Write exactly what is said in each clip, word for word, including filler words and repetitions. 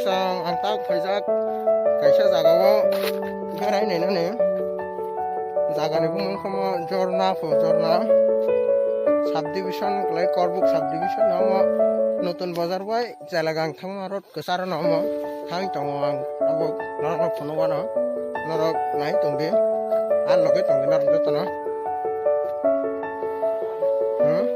Chwng ang tak phaijak kaisa jagao berai nainani. Jagani bumung khe omo Jorna, Jorna subdivision, kwlai Korbuk subdivision omo Notun Bazar bai Chelagang thangma road kwcharo no omo thang tongo. Ang abo norok no phunukgwno, norok nai tongdi, ah loge tongdi norok jotono. Hmm?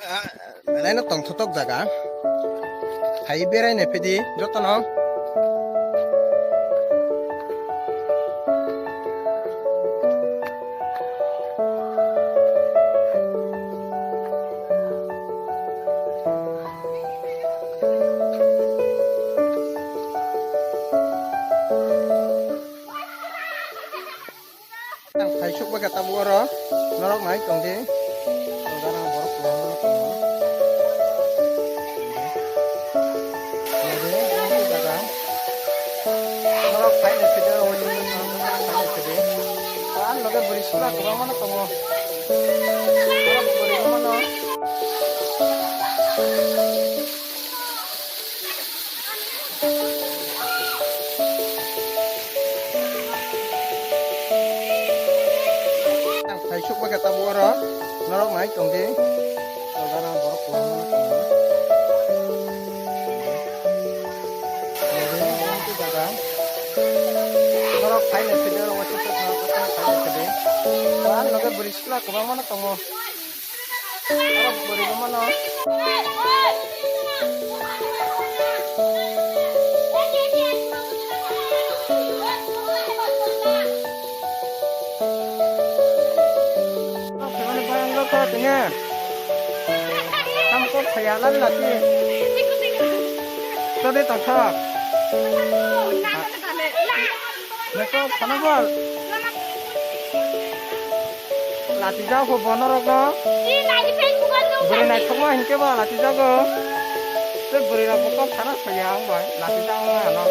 Ah, belai no tongthotok jaga. Hai berai nai phidi jotono. Ang phaisuk bai khe tabuk oro norok nai tongdi. Ang gana borok kwbangma no tongo. Norok phai nai phidi oro wngwi phai nai phidi. Ang loge bwrwi sila kwbangma no tongo. Norok bwrwi rwmano. Ang phaisuk bai khe tabuk oro norok nai tongdi. Ang gana borok kwbangma no tongo. Norok phai nai phidi oro waisa phai nai phidi. Ang loge bwrwi sila kwbangma no tongo. Aro bwrwi rwmano. Aro khaimani bayang rok kha tini. Tamo kok khaya lari lati. Todi tongthok. Nokho phano bol. Lati jago bo norok no. Bwrwi naithokma hinkhe ba lati jago. Tei bwrwi rok bo kok sana soya ang bai lati jago ano.